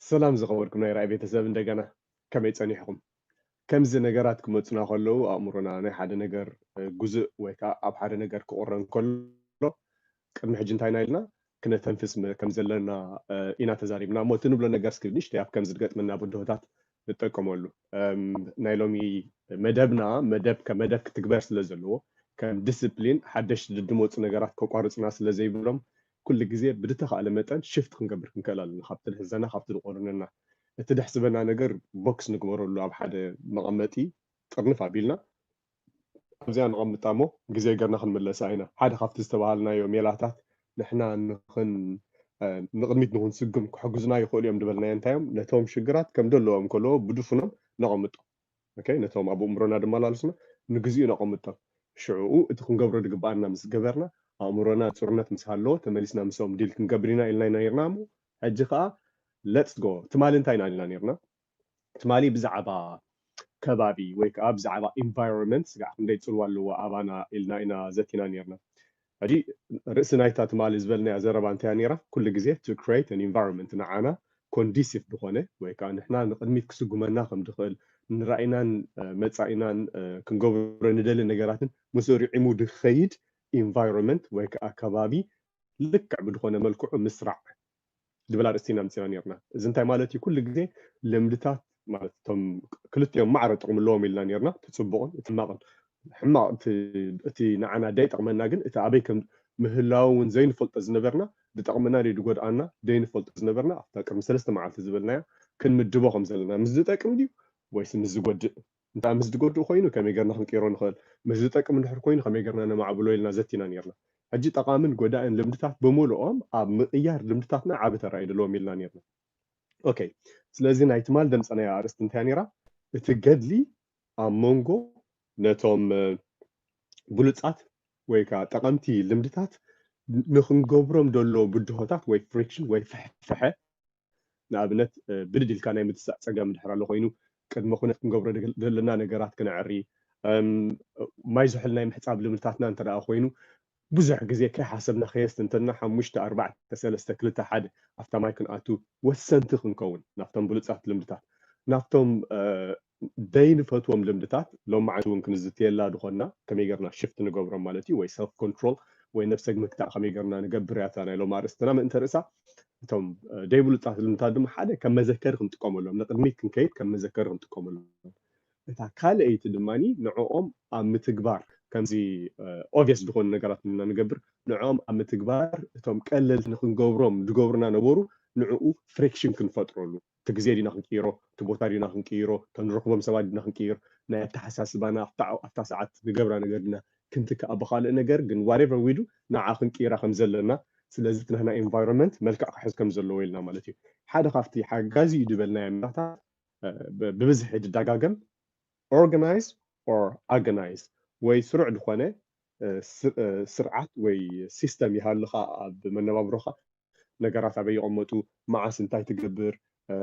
ሰላም ዝኸበርኩም ናይ ራእይ ቤተሰብ፣ እንደገና ከመይ ጸኒሕኹም? ከምዚ ነገራት ክመጹና ከለዉ፣ ኣእምሮና ናይ ሓደ ነገር፣ እ፣ ጉዝእ ወይ ከኣ ኣብ ሓደ ነገር ክቑረ እንከሎ፣ ቅድሚ ሕጂ እንታይ ኢና ኢልና? ክነተንፍስ መ-፣ ከም ዘለና፣ እ፣ ኢና ተዛሪብና። እሞ እቲ ንብሎ ነገር እስኪ ንእሽተይ ኣብ ከምዚ ዝገጥመና ብድሆታት ንጠቀመሉ። እም፣ ናይ ሎሚ መደብና፣ መደብ ከም መደብ ክትግበር ስለ ዘለዎ፣ ከም ዲስፕሊን ሓደሽቲ ድድመጹ ነገራት ከቋርጹና ስለ ዘይብሎም፣ ኩሉ ግዜ ብዝተኻእለ መጠን ሽፍት ክንገብር ክንክእል ኣለና። ካብቲ ዝሕዘና፣ ካብቲ ዝቆርነና፣ እቲ ደሕስበና ነገር ቦክስ ንግበረሉ፣ ኣብ ሓደ መቐመጢ ጥርንፍ ኣቢልና ኣብዚኣ ነቐምጣ እሞ ግዜ ገርና ክንምለሳ ኢና። ሓደ ካብቲ ዝተባሃልናዮ ሜላታት ንሕና ንኽን-፣ እ፣ ንቕድሚት ንኽንስጉም ክሕግዙና ይኽእሉ እዮም ዝበልናዮ እንታይ እዮም? ነቶም ሽግራት ከም ዘለዎም ከለዎ ብድፉኖም ነቐምጦም። ኦኬ፣ ነቶም ኣብ ኣእምሮና ድማ ላልስና ንግዚኡ ነቐምጦም። ሽዕኡ እቲ ክንገብሮ ዝግብኣና ምስ ገበርና፣ ኣእምሮና ጽሩነት ምስ ሃለዎ፣ ተመሊስና ምስኦም ዲል ክንገብር ኢና ኢልና ነይርና እሞ፣ ሕጂ ከኣ ሌትስ ጎ። ትማሊ እንታይ ኢና ኢልና ነይርና? ትማሊ ብዛዕባ ከባቢ ወይ ከኣ ብዛዕባ ኢንቫይሮንመንት ስጋዕ ክንደይ ጽልዋ ኣለዎ ኣባና ኢልና ኢና ዘቲና ነይርና። ሕጂ ርእሲ ናይታ ትማሊ ዝበልናያ ዘረባ እንታይ እያ ነይራ? ኩሉ ግዜ to create an environment ንዓና ኮንዲሲቭ ዝኾነ ወይ ከኣ ንሕና ንቕድሚት ክስጉመና ከም ድኽእል ንራእይናን፣ እ፣ መጻኢናን፣ እ፣ ክንገብሮ ንደሊ ነገራትን ምስኡ ርዒሙ ድኸይድ ኢንቫይሮንመንት ወይ ከኣ ከባቢ ልክዕ ብድኾነ መልክዑ ምስራዕ ዝብል ኣርእስቲ ኢና ኣምጺና ነይርና። እዚ እንታይ ማለት እዩ? ኩሉ ግዜ ልምድታት ማለት እቶም ክልቲኦም ማዕረ ጥቕሚ ኣለዎም ኢልና ነይርና። እቲ ጽቡቕን እቲ ሕማቕን። ሕማቕ እቲ፣ እቲ ንዓና ዘይጠቕመና ግን እቲ ኣበይ ከም ምህላው እውን ዘይንፈልጦ ዝነበርና፣ ዝጠቕመና ድዩ ዝጎድኣና ዘይንፈልጦ ዝነበርና፣ ኣብታ ቅድሚ ሰለስተ መዓልቲ ዝበልናያ ክንምድቦ ከም ዘለና፣ ምስ ዝጠቅም ድዩ ወይስ ምስ ዝጎድእ? እንተ ምስ ዝጎድእ ኮይኑ ከመይ ጌርና ክንቅይሮ ንኽእል? ምስ ዝጠቅም እንድሕር ኮይኑ ከመይ ጌርና ነማዕብሎ ኢልና ዘቲና ነይርና። ሕጂ ጠቓምን ጎዳእን ልምድታት ብምልኦም ኣብ ምቕያር ልምድታትና ዓቢ ተራ እዩ ዘለዎም ኢልና ነይርና። ኦኬ፣ ስለዚ ናይ ትማል ደምጸናዮ ኣርእስቲ እንታይ ነይራ? እቲ ገድሊ ኣብ መንጎ ነቶም፣ እ፣ ብሉጻት ወይ ከኣ ጠቐምቲ ልምድታት ንኽንገብሮም ዘሎ ብድሆታት ወይ ፍሪክሽን ወይ ፍሕፍሐ፣ ንኣብነት፣ እ፣ ብድድ ኢልካ ናይ ምትሳእ ጸገም እንድሕር ኣሎ ኮይኑ፣ ቅድመ ኩነት ክንገብሮ ደል-፣ ዘለና ነገራት ክነዕሪ፣ እም፣ ማይ ዝሑል ናይ ምሕጻብ ልምድታትና እንተ ደኣ ኮይኑ፣ ብዙሕ ግዜ ከይሓሰብና ከየስተንተንና፣ ሓሙሽተ፣ ኣርባዕተ፣ ሰለስተ፣ ክልተ፣ ሓደ፣ ኣብታ ማይ ክንኣቱ ወሰንቲ ክንከውን፣ ናብቶም ብሉጻት ልምድታት፣ ናብቶም፣ እ፣ ዘይንፈትዎም ልምድታት፣ ሎማዓንቲ እውን ክንዝትየላ ድኾንና፣ ከመይ ጌርና ሽፍት ንገብሮም ማለት እዩ፣ ወይ ሰልፍ ኮንትሮል፣ ወይ ነብሰ ምግታእ ከመይ ጌርና ንገብር እያ እታ ናይ ሎሚ ኣርእስትና። ምእንተ ርእሳ፣ እቶም፣ እ፣ ዘይብሉጻት ልምድታት ድማ ሓደ ከም መዘከሪ ክንጥቀመሎም፣ ንቕድሚት ክንከይድ ከም መዘከሪ ክንጥቀመሎም። እታ ካልኣይቲ ድማኒ ንዕኦም ኣብ ምትግባር፣ ከምዚ፣ እ፣ ኦብቪየስ ዝኾኑ ነገራት ኢና ንገብር፣ ንዕኦም ኣብ ምትግባር እቶም ቀለልቲ ንክንገብሮም ዝገብሩና ነበሩ፣ ንዕኡ ፍሪክሽን ክንፈጥረሉ። እቲ ግዜ ዲና ክንቅይሮ፣ እቲ ቦታ ዲና ክንቅይሮ፣ እቶም ንረኽቦም ሰባት ዲና ክንቅይር፣ ናይ ኣተሓሳስባና ኣብታ፣ ኣብታ ሰዓት ንገብራ ነገር ዲና ክንትክኣ ብኻልእ ነገር፣ ግን ዋትኤቨር ዊ ዱ ንዓ ክንቅይራ ከም ዘለና፣ ስለዚ እቲ ናህና ኤንቫይሮንመንት መልክዕ ክሕዝ ከም ዘለዎ ኢልና ማለት እዩ። ሓደ ካብቲ ሓጋዚ እዩ ዝበልናዮ ሜላታት፣ እ፣ ብ-፣ ብብዝሒ ዝደጋገም ኦርጋናይዝ ኦር ኣገናይዝ ወይ ስሩዕ ዝኾነ፣ እ፣ ስር-፣ እ፣ ስርዓት ወይ ሲስተም ይሃልኻ ኣብ መነባብሮኻ። ነገራት ኣበይ ይቐመጡ፣ መዓስ እንታይ ትገብር፣ እ፣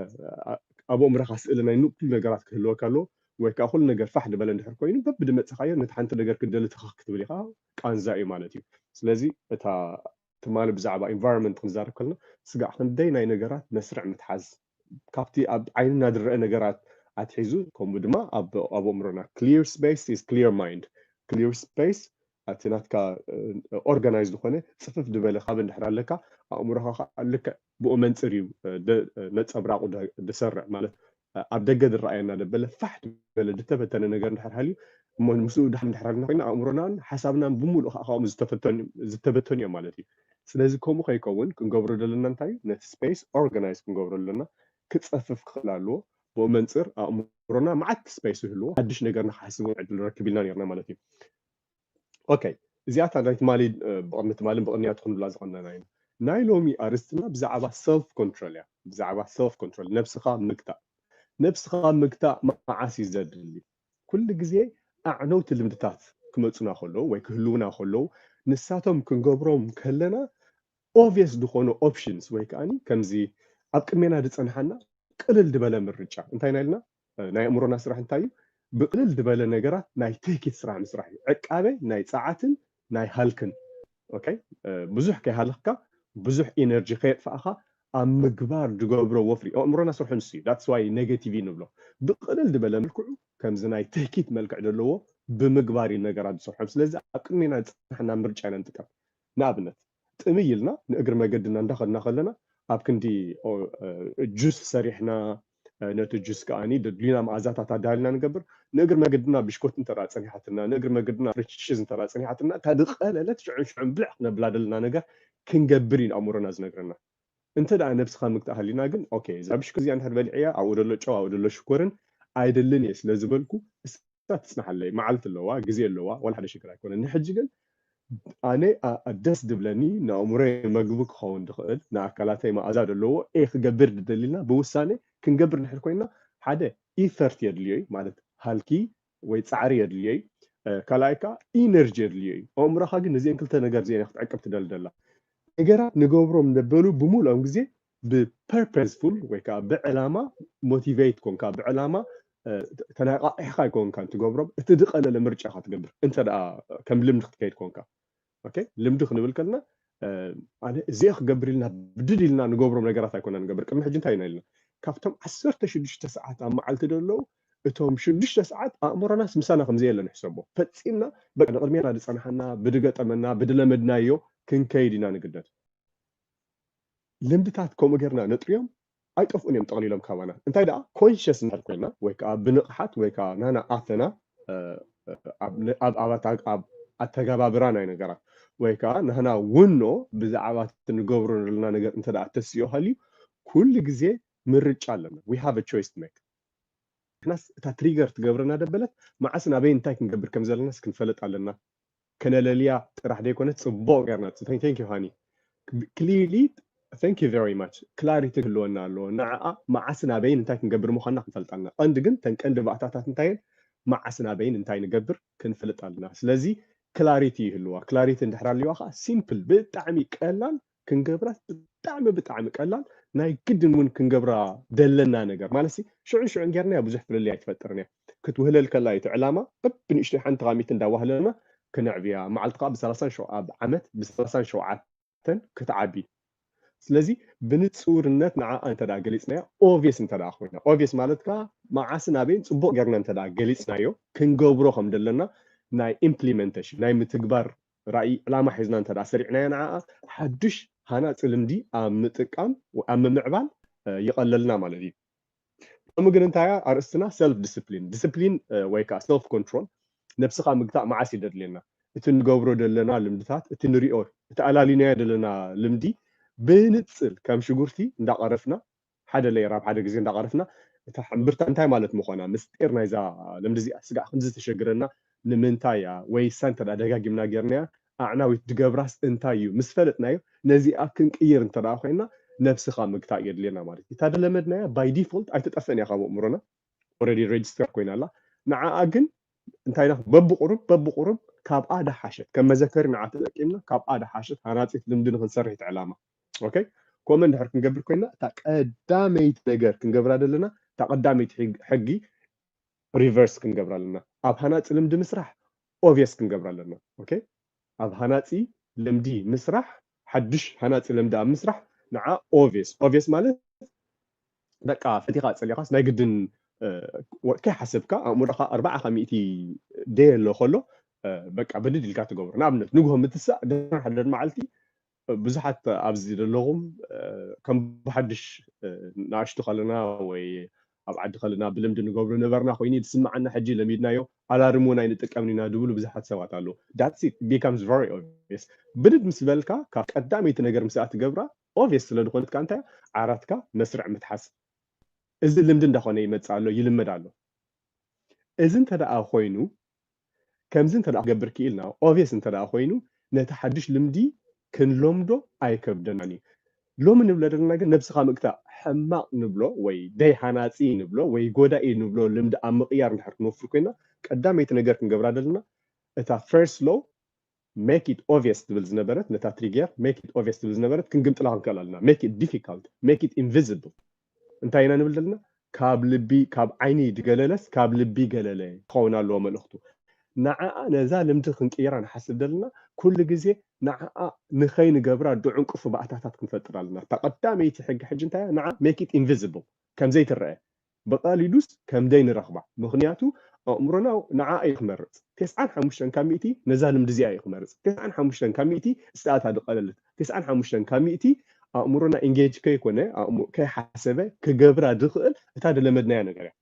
ኣ-፣ ኣብ ኣእምሮኻ ስእሊ ናይ ኑ-፣ ኩሉ ነገራት ክህልወካ ኣለዎ። ወይ ከኣ ኩሉ ነገር ፋሕ ዝበለ እንድሕር ኮይኑ፣ በብድመጽኻዮ ነቲ ሓንቲ ነገር ክትደሊ ትኽኽ ክትብል ኢኻ፣ ቃንዛ እዩ ማለት እዩ። ስለዚ እታ ትማሊ ብዛዕባ ኢንቫይሮንመንት ክንዛረብ ከለና፣ ስጋዕ ክንደይ ናይ ነገራት መስርዕ ምትሓዝ፣ ካብቲ ኣብ ዓይንና ዝረአ ነገራት ኣትሒዙ፣ ከምኡ ድማ ኣብ፣ ኣብ ኣእምሮና፣ clear space is clear mind። ክሊር ስፔስ፣ እቲ ናትካ፣ እ፣ ኦርጋናይዝ ዝኾነ ጽፍፍ ዝበለ ካብ እንድሕር ኣለካ፣ ኣእምሮኻ ኸኣ ልክዕ ብኡ መንጽር እዩ፣ እ፣ ደ-፣ እ፣ ነጸብራቑ ደ-፣ ድሰርዕ። ማለት፣ እ፣ ኣብ ደገ ዝረኣየና ደበለ ፋሕ ዝበለ ዝተበተነ ነገር እንድሕር ሃልዩ፣ እሞ ምስኡ ድሓን እንድሕር ሃልና ኮይና፣ ኣእምሮናን ሓሳብናን ብምሉእ ኸኣ ካብኦም ዝተፈተኑ፣ ዝተበተኑ እዮም ማለት እዩ። ስለዚ ከምኡ ከይከውን ክንገብሮ ዘለና እንታይ እዩ? ነቲ ስፔስ ኦርጋናይዝ ክንገብሮ ኣለና። ክጸፍፍ ክኽእል ኣለዎ። ብኡ መንጽር ኣእምሮና መዓት ስፔስ ይህልዎ፣ ሓድሽ ነገር ንክሓስብ እውን ዕድል ንረክብ ኢልና ነርና ማለት እዩ። ኦኬ፣ እዚኣታ ናይ ትማሊ፣ እ፣ ብቕድሚ ትማልን ብቕንያቱ ክንብላ ዝቐነና ኢና። ናይ ሎሚ ኣርእስትና ብዛዕባ ሰልፍ ኮንትሮል እያ። ብዛዕባ ሰልፍ ኮንትሮል፣ ነብስኻ ምግታእ። ነብስኻ ምግታእ መዓስ እዩ ዘድሊ? ኩሉ ግዜ ኣዕነውቲ ልምድታት ክመጹና ከለዉ ወይ ክህልዉና ከለዉ፣ ንሳቶም ክንገብሮም ከለና ኦብቪየስ ዝኾኑ ኦፕሽንስ ወይ ከኣኒ ከምዚ ኣብ ቅድሜና ዝጸንሓና ቅልል ዝበለ ምርጫ። እንታይ ኢና ኢልና? ናይ ኣእምሮና ስራሕ እንታይ እዩ? ብቅልል ዝበለ ነገራት ናይ ትህኪት ስራሕ ምስራሕ እዩ። ዕቃበ ናይ ጸዓትን ናይ ሃልክን። ኦኬ? እ፣ ብዙሕ ከይሃለኽካ፣ ብዙሕ ኢነርጂ ከየጥፋእኻ፣ ኣብ ምግባር ዝገብሮ ወፍሪ ኣእምሮና ስርሑ ንሱ እዩ። That's why negative እዩ ንብሎ። ብቅልል ዝበለ መልክዑ ከምዚ ናይ ትህኪት መልክዕ ዘለዎ ብምግባር እዩ ነገራት ዝሰርሖም። ስለዚ ኣብ ቅድሜና ዝፀናሕና ምርጫ ኢና ንጥቀም። ንኣብነት ጥምይ ኢልና ንእግሪ መገድና እንዳኸድና ከለና ኣብ ክንዲ ጁስ ሰሪሕና ነቲ ጁስ ከዓኒ ደድሊና መኣዛታት ኣዳልና ንገብር። ንእግሪ መገድና ብሽኮት እንተ ጸኒሓትና፣ ንእግሪ መገድና ፍሬሽ ቺዝ እንተ ጸኒሓትና፣ እታ ዝቐለለት ሽዑን ሽዑን ብልዕ ክነብላ ደለና ነገር ክንገብር እዩ ኣእምሮና ዝነግረና። እንተ ደኣ ነብስኻ ምግታእ ሃሊና ግን ኦኬ፣ እዛ ብሽኮት እዚኣ እንድሕር በሊዐያ ኣብኡ ደሎ ጨው ኣብኡ ደሎ ሽኮርን ኣይደልን እየ ስለ ዝበልኩ እሳ ትጽናሓለይ። መዓልቲ ኣለዋ፣ ግዜ ኣለዋ፣ ዋላ ሓደ ሽግር ኣይኮነን። ንሕጂ ግን ኣነ ደስ ድብለኒ ንኣእምሮይ መግቢ ክኸውን ድኽእል ንኣካላተይ መኣዛ ዘለዎ ኤ ክገብር ድደሊና ብውሳኔ ክንገብር ድሕር ኮይና ሓደ ኢፈርት የድልዮ እዩ ማለት ሃልኪ ወይ ፃዕሪ የድልዮ እዩ። ካልኣይ ከዓ ኢነርጂ የድልዮ እዩ። ኣእምሮኻ ግን ነዚአን ክልተ ነገር እዚአን ክትዕቅብ ትደልደላ ነገራት ንገብሮም ነበሉ ብምልኦም ግዜ ብፐርፐስፉል ወይ ከዓ ብዕላማ ሞቲቬት ኮንካ ብዕላማ ተነቃቂሕካ ኣይኮንካን ትገብሮም እቲ ዝቀለለ ምርጫ ኢካ ትገብር እንተ ከም ልምዲ ክትከይድ ኮንካ። ልምዲ ክንብል ከለና ኣነ እዚኦ ክገብር ኢልና ብድድ ኢልና ንገብሮም ነገራት ኣይኮና ንገብር። ቅድሚ ሕጂ እንታይ ኢና ኢልና ካብቶም ዓሰርተ ሽዱሽተ ሰዓት ኣብ መዓልቲ ደለዉ እቶም ሽዱሽተ ሰዓት ኣእምሮናስ ምሳና ከምዘየለ ንሕሰቦ ፈፂምና በቃ ንቅድሜና ዝፀናሓና ብድገጠመና ብድለመድናዮ ክንከይድ ኢና ንግደድ። ልምድታት ከምኡ ጌርና ነጥርዮም ኣይጠፍኡን እዮም ጠቕሊሎም ካባና። እንታይ ደኣ ኮንሽስ እንድሕር ኮይና ወይ ከዓ ብንቕሓት ወይ ከዓ ናና ኣፈና ኣብ ኣተገባብራ ናይ ነገራት ወይ ከዓ ናና ውኖ ብዛዕባ ንገብሮ ዘለና ነገር እንተ ደኣ ተስዮ ሃልዩ ኩሉ ግዜ ምርጫ ኣለና። We have a choice to make። ንሕናስ እታ ትሪገር ትገብረና ደበለት መዓስ ናበይ እንታይ ክንገብር ከም ዘለናስ ክንፈልጥ ኣለና። ከነለልያ ጥራሕ ዘይኮነት ፅቡቅ ገርና thank you ሃኒ clearly thank you very much clarity ክህልወና ኣለዎ። ንዓኣ መዓስን ኣበይን እንታይ ክንገብር ምዃንና ክንፈልጥ ኣለና። ቀንዲ ግን ተን ቀንዲ ባእታታት እንታየን መዓስን ኣበይን እንታይ ንገብር ክንፈልጥ ኣለና። ስለዚ ክላሪቲ ይህልዋ። ክላሪቲ እንድሕር ኣልዋ ከዓ ሲምፕል ብጣዕሚ ቀላል ክንገብራ ብጣዕሚ ብጣዕሚ ቀላል ናይ ግድን እውን ክንገብራ ደለና ነገር ማለት ሽዑ ሽዑ ጌርና ብዙሕ ፍልልይ ኣይትፈጥርን እያ። ክትውህለል ከላ እቲ ዕላማ በብንእሽተይ ሓንቲ ካሚት እንዳዋህለልና ክነዕብያ መዓልቲ ከዓ ብ30 ኣብ ዓመት ብ37 ክትዓቢ። ስለዚ ብንፁርነት ንዓ እንተ ገሊፅናያ ኦቪየስ እንተ ኮይና ኦቪየስ ማለት ከዓ መዓስን ኣበይን ፅቡቅ ጌርና እንተ ገሊፅናዮ ክንገብሮ ከም ደለና ናይ ኢምፕሊመንቴሽን ናይ ምትግባር ራእይ ዕላማ ሒዝና እንተ ሰሪዕናዮ ንዓ ሓዱሽ ሃናፂ ልምዲ ኣብ ምጥቃም ኣብ ምምዕባል ይቐለልና ማለት እዩ። ሎሚ ግን እንታያ ኣርእስትና ሰልፍ ዲስፕሊን ዲስፕሊን ወይ ከዓ ሰልፍ ኮንትሮል ነብስኻ ምግታእ መዓስ ይደድልየና። እቲ ንገብሮ ዘለና ልምድታት እቲ ንሪኦ እቲ ኣላሊናዮ ዘለና ልምዲ ብንፅል ከም ሽጉርቲ እንዳቐረፍና ሓደ ለየር ኣብ ሓደ ግዜ እንዳቐረፍና እታ ሕምብርታ እንታይ ማለት ምዃና ምስጢር ናይዛ ልምዲ እዚኣ ስጋዕ ከምዚ ተሸግረና ንምንታይ እያ ወይሳ እንተ ደጋጊምና ጌርናያ ኣዕናዊት ድገብራስ እንታይ እዩ ምስ ፈለጥናዮ ነዚኣ ክንቅይር እንተ ኮይና ነብስኻ ምግታእ የድልየና ማለት እዩ። እታ ደለመድናያ ባይ ዲፎልት ኣይትጠፍእን እያ ካብ ኣእምሮና ኦረዲ ሬጅስተር ኮይና ኣላ። ንዓኣ ግን እንታይ ኢና በብቁሩብ በብቁሩብ ካብኣ ደሓሸት ከም መዘከሪ ንዓ ተጠቂምና ካብኣ ደሓሸት ሃናፂት ልምዲ ንክንሰርሕ እቲ ዕላማ። ኦኬ ከምኡ እንድሕር ክንገብር ኮይና እታ ቀዳመይቲ ነገር ክንገብራ ዘለና እታ ቀዳመይቲ ሕጊ ሪቨርስ ክንገብራ ኣለና። ኣብ ሃናፂ ልምዲ ምስራሕ ኦቪየስ ክንገብራ ኣለና። ኦኬ ኣብ ሃናፂ ልምዲ ምስራሕ ሓድሽ ሃናፂ ልምዲ ኣብ ምስራሕ ንዓ ኦቪየስ ኦቪየስ ማለት በቃ ፈቲኻ ፀሊኻስ ናይ ግድን ከይሓሰብካ ኣእምሮኻ ኣርባዓ ካብ ሚእቲ ደየሎ ከሎ በቃ ብድድ ኢልካ ትገብሮ። ንኣብነት ንግሆ ምትሳእ ድሕሪ ሓደር መዓልቲ ብዙሓት ኣብዚ ዘለኹም ከም ብሓድሽ ንኣሽቱ ከለና ወይ ኣብ ዓዲ ከለና ብልምዲ ንገብሮ ነበርና ኮይኑ ዝስምዓና ሕጂ ለሚድናዮ ኣላርም እውን ኣይንጥቀምን ኢና ዝብሉ ብዙሓት ሰባት ኣለዉ። That's it becomes very obvious። ብድድ ምስ በልካ ካብ ቀዳመይቲ ነገር ምስኣ ትገብራ ኦቪየስ ስለ ዝኾነት ከኣ እንታይ ዓራትካ መስርዕ ምትሓዝ እዚ ልምዲ እንዳኾነ ይመጽእ ኣሎ ይልመድ ኣሎ። እዚ እንተ ደኣ ኮይኑ ከምዚ እንተ ደኣ ክገብር ክኢልና ኦቪየስ እንተ ደኣ ኮይኑ ነቲ ሓድሽ ልምዲ ክንለምዶ ኣይከብደናን እዩ። ሎሚ ንብለ ዘለና ግን ነብስኻ ምግታእ ሕማቕ ንብሎ ወይ ደይ ሃናፂ ንብሎ ወይ ጎዳኢ ንብሎ ልምዲ ኣብ ምቕያር እንድሕር ክንወፍር ኮይና ቀዳመይቲ ነገር ክንገብራ ዘለና እታ ፈርስት ሎ make it obvious ትብል ዝነበረት ነታ ትሪገር make it obvious ትብል ዝነበረት ክንግምጥላ ክንክእል ኣለና። Make it difficult, make it invisible እንታይ ኢና ንብል ዘለና ካብ ልቢ ካብ ዓይኒ ድገለለስ ካብ ልቢ ገለለ ክኸውን ኣለዎ መልእኽቱ። ንዓኣ ነዛ ልምዲ ክንቅይራ ንሓስብ ዘለና ኩሉ ግዜ ንዓኣ ንኸይንገብራ ድዕንቅፉ ባእታታት ክንፈጥር ኣለና። እታ ቀዳመይቲ ሕጊ ሕጂ እንታይ እያ? ንዓ make it invisible፣ ከም ዘይትረአ፣ ብቐሊሉስ ከም ዘይንረኽባ። ምኽንያቱ ኣእምሮና ንዓ እዩ ክመርጽ። ተስዓን ሓሙሽተን ካብ ሚእቲ ነዛ ልምዲ እዚኣ እዩ ክመርጽ። ተስዓን ሓሙሽተን ካብ ሚእቲ እስትኣታ ድቐለለት። ተስዓን ሓሙሽተን ካብ ሚእቲ ኣእምሮና ኢንጌጅ ከይኮነ፣ ኣእምሮ ከይሓሰበ ክገብራ ድኽእል እታ ድለመድናያ ነገር እያ።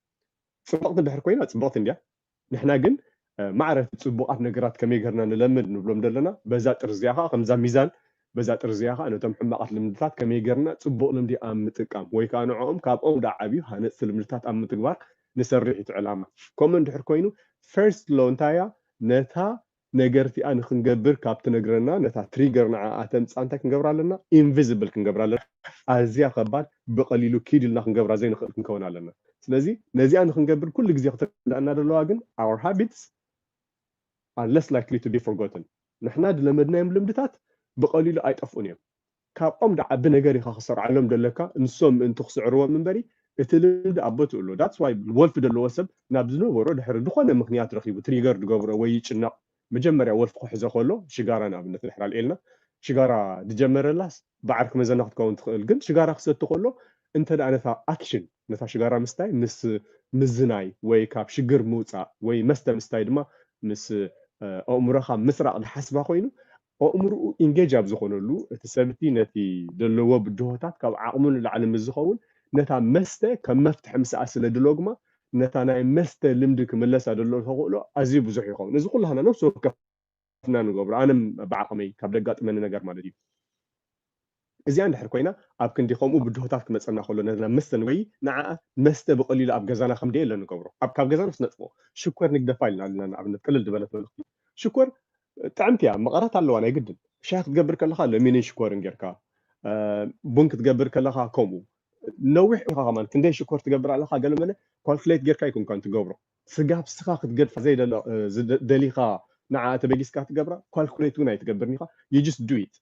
ጽብቕቲ እንድሕር ኮይና ጽብቕቲ እንድያ። ንሕና ግን ማዕረቲ ጽቡቓት ነገራት ከመይ ገርና ንለምድ ንብሎም ዘለና። በዛ ጥርዚያ ኸዓ ከምዛ ሚዛን፣ በዛ ጥርዚያ ኸዓ ነቶም ሕማቓት ልምድታት ከመይ ገርና ጽቡቕ ልምዲ ኣብ ምጥቃም ወይ ከኣ ንዕኦም ካብኦም ደኣ ዓብዩ ሃነጽቲ ልምድታት ኣብ ምትግባር ንሰርሕ እዩ እቲ ዕላማ። ከምኡ እንድሕር ኮይኑ ፈርስት ሎ እንታይ እያ? ነታ ነገር እቲኣ ንክንገብር ካብ ትነግረና ነታ ትሪገር ንዓኣ ተምጻ እንታይ ክንገብር ኣለና? ኢንቪዚብል ክንገብር ኣለና። ኣዝያ ከባድ ብቐሊሉ ኪድ ኢልና ክንገብራ ዘይንኽእል ክንከውን ኣለና። ስለዚ ነዚኣ ንክንገብር ኩሉ ግዜ ክትረዳእና ዘለዋ ግን our habits are less likely to be forgotten። ንሕና ዝለመድናዮም ልምድታት ብቐሊሉ ኣይጠፍኡን እዮም። ካብኦም ደዓቢ ነገር ኢኻ ክሰርዓሎም ዘለካ፣ ንሶም ምእንቲ ክስዕርዎም እምበሪ እቲ ልምዲ ኣብ ቦትኡ ኣሎ። That's why ወልፊ ዘለዎ ሰብ ናብ ዝነበሮ ድሕሪ ዝኾነ ምኽንያት ረኺቡ ትሪገር ዝገብሮ ወይ ይጭነቕ፣ መጀመርያ ወልፊ ክሕዞ ከሎ ሽጋራ ንኣብነት ድሕር ኣልዒልና ሽጋራ ዝጀመረላስ ብዓርኪ መዘና ክትከውን ትኽእል፣ ግን ሽጋራ ክሰቲ ከሎ እንተ ደኣ ነታ ኣክሽን ነታ ሽጋራ ምስታይ ምስ ምዝናይ ወይ ካብ ሽግር ምውፃእ ወይ መስተ ምስታይ ድማ ምስ ኣእምሮኻ ምስራቕ ዝሓስባ ኮይኑ ኣእምርኡ ኢንጌጅ ኣብ ዝኾነሉ እቲ ሰብቲ ነቲ ዘለዎ ብድሆታት ካብ ዓቕሙ ንላዕሊ ምስ ዝኸውን ነታ መስተ ከም መፍትሒ ምስኣ ስለ ድሎግማ ነታ ናይ መስተ ልምዲ ክምለሳ ደሎ ተኽእሎ ኣዝዩ ብዙሕ ይኸውን። እዚ ኩላህና ነብሲ ወከፍና ንገብሮ ኣነ ብዓቕመይ ካብ ደጋጥመኒ ነገር ማለት እዩ። እዚኣ እንድሕር ኮይና ኣብ ክንዲ ከምኡ ብድሆታት ክመፀና ከሎ ነና መስተ ንጎይ ንዓ መስተ ብቐሊሉ ኣብ ገዛና ከም ደየለ ንገብሮ ኣብ ካብ ገዛና ስነጥፎ ሽኮር ንግደፋ ኢልና ኣለና ንኣብነት ቅልል ዝበለት መልክቲ ሽኮር ጥዕምቲ እያ መቐረት ኣለዋ ናይ ግድን ሻሂ ክትገብር ከለካ ለሚንን ሽኮርን ጌርካ ቡን ክትገብር ከለካ ከምኡ ነዊሕ ኢኻ ከማን ክንደይ ሽኮር ትገብር ኣለካ ገለመለ ካልኩሌት ጌርካ ይኩንካን ትገብሮ ስጋብ ስኻ ክትገድፋ ዘይደሊኻ ንዓ ተበጊስካ ትገብራ ካልኩሌት እውን ኣይትገብርን ኢኻ you just do it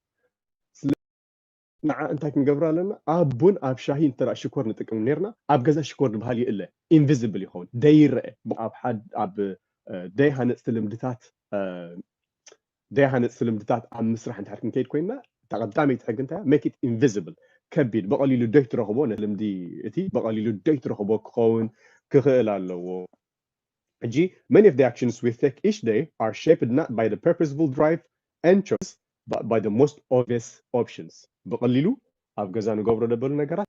ንዓ እንታይ ክንገብር ኣለና ኣብ ቡን ኣብ ሻሂ እንተ ሽኮር ንጥቀም ነርና ኣብ ገዛ ሽኮር ዝበሃል ይእለ ኢንቪዚብል ይኸውን ደይረአ ኣብ ሓደ ኣብ ደይሃነፅቲ ልምድታት ደይሃነፅቲ ልምድታት ኣብ ምስራሕ እንድሕር ክንከይድ ኮይንና እታ ቀዳመይቲ ሕጊ እንታይ make it invisible ከቢድ ብቐሊሉ ደይ ትረኽቦ ነቲ ልምዲ እቲ ብቐሊሉ ደይ ትረኽቦ ክኸውን ክኽእል ኣለዎ ሕጂ many of the actions we take each day are shaped not by the purposeful drive and choice but by the most obvious options ብቐሊሉ ኣብ ገዛ ንገብሮ ደበሉ ነገራት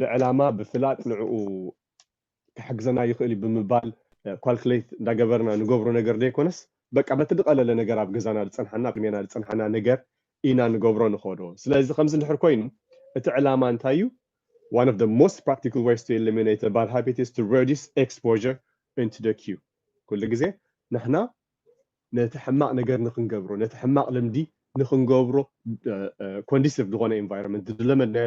ብዕላማ ብፍላጥ ንዕኡ ክሕግዘና ይኽእል እዩ ብምባል ካልኩሌት እንዳገበርና ንገብሮ ነገር ዘይኮነስ በቃ በቲ ዝቐለለ ነገር ኣብ ገዛና ዝፀንሓና ቅድሜና ዝፀንሓና ነገር ኢና ንገብሮ ንኸዶ ስለዚ ከምዚ እንድሕር ኮይኑ እቲ ዕላማ እንታይ እዩ one of the most practical ways to eliminate a bad habit is to reduce exposure into the cue ኩሉ ግዜ ንሕና ነቲ ሕማቕ ነገር ንክንገብሮ ነቲ ሕማቕ ልምዲ ንክንገብሮ ኮንዲሲቭ ዝኾነ ኢንቫይሮንመንት ዝለመድናዮ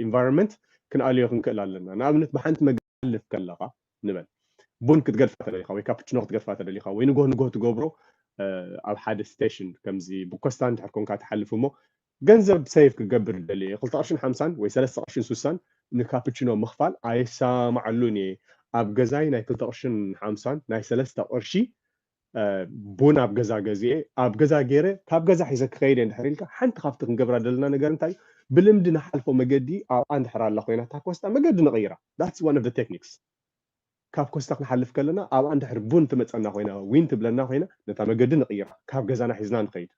ኢንቫይሮንመንት ክንኣልዮ ክንክእል ኣለና ንኣብነት ብሓንቲ መጋልፍ ከለካ ንበል ቡን ክትገድፋ ተደሊካ ወይ ካፕችኖ ክትገድፋ ተደሊካ ወይ ንጎህ ንጎህ ትገብሮ ኣብ ሓደ ስቴሽን ከምዚ ብኮስታ እንድሕር ኮንካ ትሓልፍ እሞ ገንዘብ ሰይፍ ክገብር ደሊ እየ ክልተ ቅርሽን ሓምሳን ወይ ሰለስተ ቅርሽን ሱሳን ንካፕችኖ ምኽፋል ኣይሰማማዓሉን እየ ኣብ ገዛይ ናይ ክልተ ቅርሽን ሓምሳን ናይ ሰለስተ ቅርሺ ቡን ኣብ ገዛ ገዚኤ ኣብ ገዛ ገይረ ካብ ገዛ ሒዘ ክኸይድ እየ እንድሕር ኢልካ ሓንቲ ካብቲ ክንገብራ ዘለና ነገር እንታይ እዩ ብልምዲ ንሓልፎ መገዲ ኣብኣ እንድሕር ኣላ ኮይና እታ ኮስታ መገዲ ንቕይራ that's one of the techniques ካብ ኮስታ ክንሓልፍ ከለና ኣብኣ እንድሕር ቡን ትመፀና ኮይና ዊን ትብለና ኮይና ነታ መገዲ ንቕይራ ካብ ገዛና ሒዝና ንኸይድ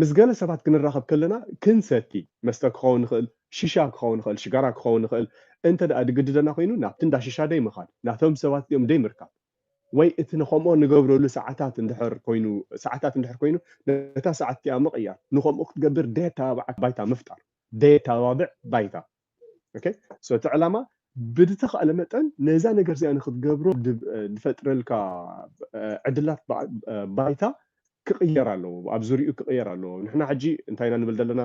ምስ ገለ ሰባት ክንራኸብ ከለና ክንሰቲ መስተ ክኸውን ይኽእል ሽሻ ክኸውን ይኽእል ሽጋራ ክኸውን ይኽእል እንተ ደኣ ድግድደና ኮይኑ ናብቲ እንዳ ሽሻ ደይ ምኻድ ናቶም ሰባት እዚኦም ደይ ምርካብ ወይ እቲ ንኸምኦ ንገብረሉ ሰዓታት እንድሕር ኮይኑ ሰዓታት እንድሕር ኮይኑ ነታ ሰዓት እቲኣ ምቕያር ንኸምኡ ክትገብር ደየተባብዓካ ባይታ ምፍጣር ደየተባብዕ ባይታ okay so እቲ ዕላማ ብዝተኻእለ መጠን ነዛ ነገር እዚኣ ንክትገብሮ ዝፈጥረልካ ዕድላት ባይታ ክቕየር ኣለዎ ኣብ ዙሪኡ ክቕየር ኣለዎ ንሕና ሕጂ እንታይ ኢና ንብል ዘለና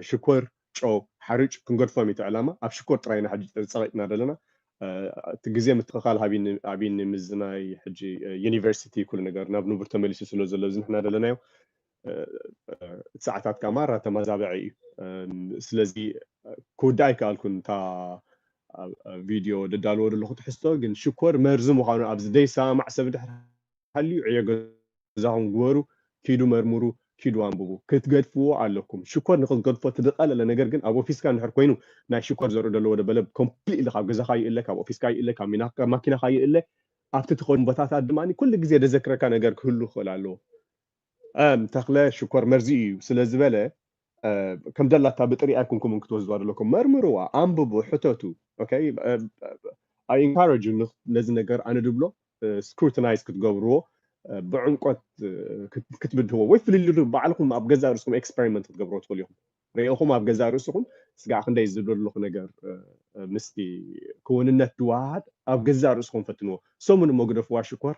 ሽኮር ጨው ሓርጭ ክንገድፎም እዩ ዕላማ ኣብ ሽኮር ጥራይና ሕጂ ፀቂጥና ዘለና እቲ ግዜ ምትኽኻል ሃቢኒ ምዝናይ ሕጂ ዩኒቨርሲቲ ኩሉ ነገር ናብ ንቡር ተመሊሱ ስለ ዘሎ እዚ ንሕና ዘለናዮ እቲ ሰዓታት ከኣ ማራ ተመዛበዐ እዩ ስለዚ ክውዳእ ኣይከኣልኩን እታ ቪድዮ ደዳልዎ ዘለኹ ትሕዝቶ ግን ሽኮር መርዚ ምዃኑ ኣብዚ ደይሰማማዕ ሰብ ድሕር ሃልዩ ዕዮ ገዛኹም ግበሩ፣ ኪዱ መርምሩ፣ ኪዱ ኣንብቡ። ክትገድፍዎ ኣለኩም። ሽኮር ንክትገድፎ ትድቐለለ ነገር ግን ኣብ ኦፊስካ እንድሕር ኮይኑ ናይ ሽኮር ዘርኢ ዘለዎ ደበለ ኮምፕሊትሊ ካብ ገዛኻ ይእለ፣ ካብ ኦፊስካ ይእለ፣ ካብ ሚና- ካብ ማኪናኻ ይእለ። ኣብቲ ትኸውን ቦታታት ድማ ኩሉ ግዜ ደዘክረካ ነገር ክህሉ ይኽእል ኣለዎ። እም፣ ተኽለ ሽኮር መርዚ እዩ ስለ ዝበለ ከም ደላታ ብጥሪኣ ኣይኮንኩምን ክትወስድዋ ዘለኩም። መርምርዋ፣ ኣንብቡ፣ ሕተቱ። Okay? I encourage you ነዚ ነገር ኣነ ድብሎ ስክሩቲናይዝ ክትገብርዎ፣ ብዕምቆት ክትብድህዎ ወይ ፍልልዩ ባዕልኩም ኣብ ገዛእ ርእስኩም ኤክስፐሪመንት ክትገብርዎ ትኽእሉ ኢኹም። ርኢኹም ኣብ ገዛእ ርእስኹም ስጋዕ ክንደይ ዝብሎ ዘለኹ ነገር ምስቲ ክውንነት ድወሃሃድ ኣብ ገዛእ ርእስኹም ፈትንዎ። ሰሙን እሞ ግደፍዋ ሽኮር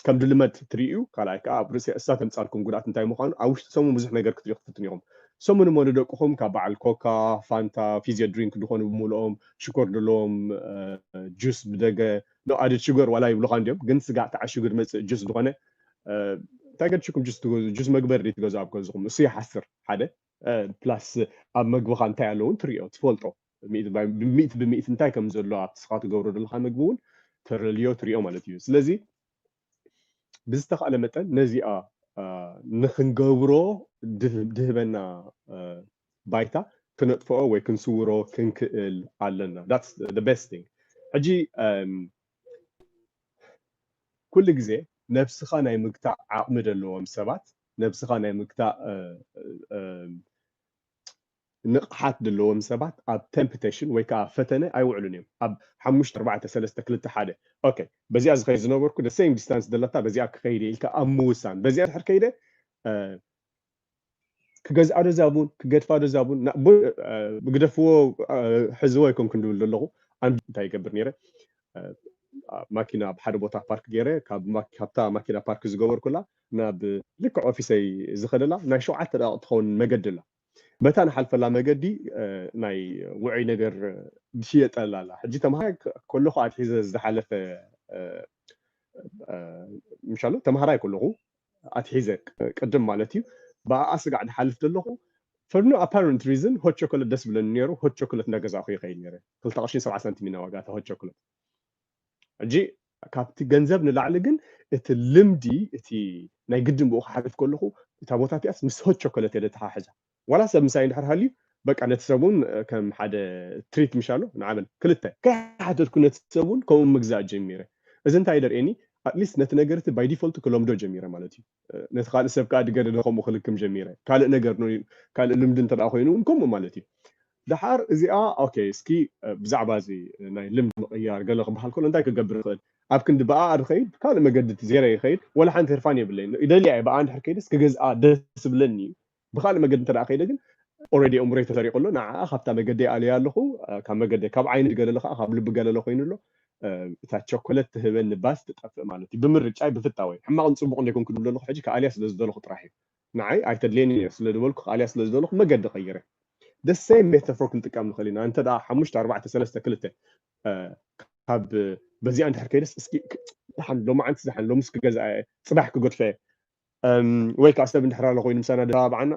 ከም ድልመድ ትርእዩ። ካልኣይ ከዓ ኣብ ርእሲ እሳ ተምፃልኩም ጉድኣት እንታይ ምዃኑ ኣብ ውሽጢ ሰሙን ብዙሕ ነገር ክትሪኡ ክትፍትን ኢኹም። ሰሙን እሞ ንደቅኹም ካብ በዓል ኮካ፣ ፋንታ፣ ፊዚዮ ድሪንክ ዝኾኑ ብምልኦም ሽኮር ዘለዎም ጁስ ብደገ no added sugar ዋላ ይብሉኻ እንዲዮም፣ ግን ስጋዕ ተዓሽጉ ዝመፅእ ጁስ ዝኾነ እንታይ ገድሽኩም ጁስ ትገዙ? ጁስ መግበሪ ትገዙ ኣብ ገዝኹም፣ እሱ ይሓስር ሓደ ፕላስ ኣብ መግብኻ እንታይ ኣለውን ትሪኦ ትፈልጦ ሚእቲ ብሚእቲ እንታይ ከም ዘሎ ኣብቲ ስኻ ትገብሮ ዘለኻ ምግቢ እውን ተረልዮ ትሪኦ ማለት እዩ። ስለዚ ብዝተኻእለ መጠን ነዚኣ ንክንገብሮ ድህበና ባይታ ክነጥፍኦ ወይ ክንስውሮ ክንክእል ኣለና። That's the best thing። ሕጂ ኩሉ ግዜ ነብስኻ ናይ ምግታእ ዓቕሚ ዘለዎም ሰባት፣ ነብስኻ ናይ ምግታእ ንቕሓት ዘለዎም ሰባት ኣብ ቴምፕቴሽን ወይ ከዓ ፈተነ ኣይውዕሉን እዮም። ኣብ ሓሙሽተ ኣርባዕተ ሰለስተ ክልተ ሓደ okay በዚኣ ዝኸይድ ዝነበርኩ the same distance ዘለታ በዚኣ ክኸይድ ኢልካ ኣብ ምውሳን በዚኣ ድሕር ከይደ ክገዝኣ ዶ ዛቡን ክገድፋ ዶ ዛቡን ግደፍዎ ሕዝዎ ኣይኮንኩን ድብል ዘለኹ። ኣን እንታይ ይገብር ነይረ? ማኪና ኣብ ሓደ ቦታ ፓርክ ገይረ ካብታ ማኪና ፓርክ ዝገበርኩላ ናብ ልክዕ ኦፊሰይ ዝኸደላ ናይ ሸውዓተ ደቂቕ ትኸውን መገዲ ኣላ። በታ ንሓልፈላ መገዲ ናይ ውዑይ ነገር ዝሽየጠላ ኣላ። ሕጂ ተምሃራይ ከለኹ ኣትሒዘ ዝሓለፈ ምሻሎ ተምሃራይ ከለኹ ኣትሒዘ ቅድም ማለት እዩ ብኣኣ ስጋዕ ድሓልፍ ዘለኹ for no apparent reason hot chocolate ደስ ብለኒ ነይሩ። Hot chocolate እንዳገዛእኹ ይኸይድ ነይረ። ክልተ ቅርሽን ሰብዓ ሳንቲም ኢና ዋጋ እታ hot chocolate። ሕጂ ካብቲ ገንዘብ ንላዕሊ ግን እቲ ልምዲ እቲ ናይ ግድን ብኡ ክሓልፍ ከለኹ እታ ቦታ እቲኣስ ምስ hot chocolate እየ ደተሓሕዛ። ዋላ ሰብ ምሳይ እንድሕር ሃልዩ በቃ ነቲ ሰብ እውን ከም ሓደ ትሪት ምሻሎ ንዓበል ክልተ ከይሓተትኩ ነቲ ሰብ እውን ከምኡ ምግዛእ ጀሚረ። እዚ እንታይ ደርእየኒ? ኣትሊስት ነቲ ነገር እቲ ባይ ዲፎልት ክለምዶ ጀሚረ ማለት እዩ። ነቲ ካልእ ሰብ ከዓ ድገደደ ከምኡ ክልክም ጀሚረ። ካልእ ነገር ካልእ ልምዲ እንተ ኮይኑ እውን ከምኡ ማለት እዩ። ደሓር እዚኣ okay እስኪ ብዛዕባ እዚ ናይ ልምዲ ምቕያር ገለ ክበሃል ከሎ እንታይ ክገብር ይኽእል? ኣብ ክንዲ ብኣኣ ድኸይድ ካልእ መገዲ ዜረ ይኸይድ ወላ ሓንቲ ህርፋን የብለይ። ይደልያ እየ ብኣኣ እንድሕር ከይደስ ክገዝኣ ደስ ብለኒ እዩ። ብካልእ መገዲ እንተ ከይደ ግን ኦረዲ እምሮይ ተሰሪቑ ኣሎ። ንዓኣ ካብታ መገደይ ኣልያ ኣለኹ። ካብ መገደይ ካብ ዓይኒ ገለለ ከዓ ካብ ልቢ ገለለ ኮይኑ ኣሎ። እታ ቸኮለት ትህበኒ ባስ ትጠፍእ ማለት እዩ። ብምርጫይ ብፍታወይ ሕማቕን ፅቡቕ እንደይኮንኩ ድብል ዘለኹ ሕጂ ከኣልያ ስለ ዝደለኹ ጥራሕ እዩ። ንዓይ ኣይተድልየኒ እየ ስለ ዝበልኩ ከኣልያ ስለ ዝደለኹ መገዲ ቀይረ። ደሰይ ሜታፎር ክንጥቀም ንኽእል ኢና። እንተ ሓሙሽተ ኣርባዕተ ሰለስተ ክልተ ካብ በዚኣ እንድሕር ከይደስ እስኪ ዝሓን ሎማዓንቲ ዝሓን ሎምስ ክገዝኣ እየ ፅባሕ ክገድፈ እየ ወይ ከዓ ሰብ እንድሕር ኣሎ ኮይኑ ምሳና ደባብዓና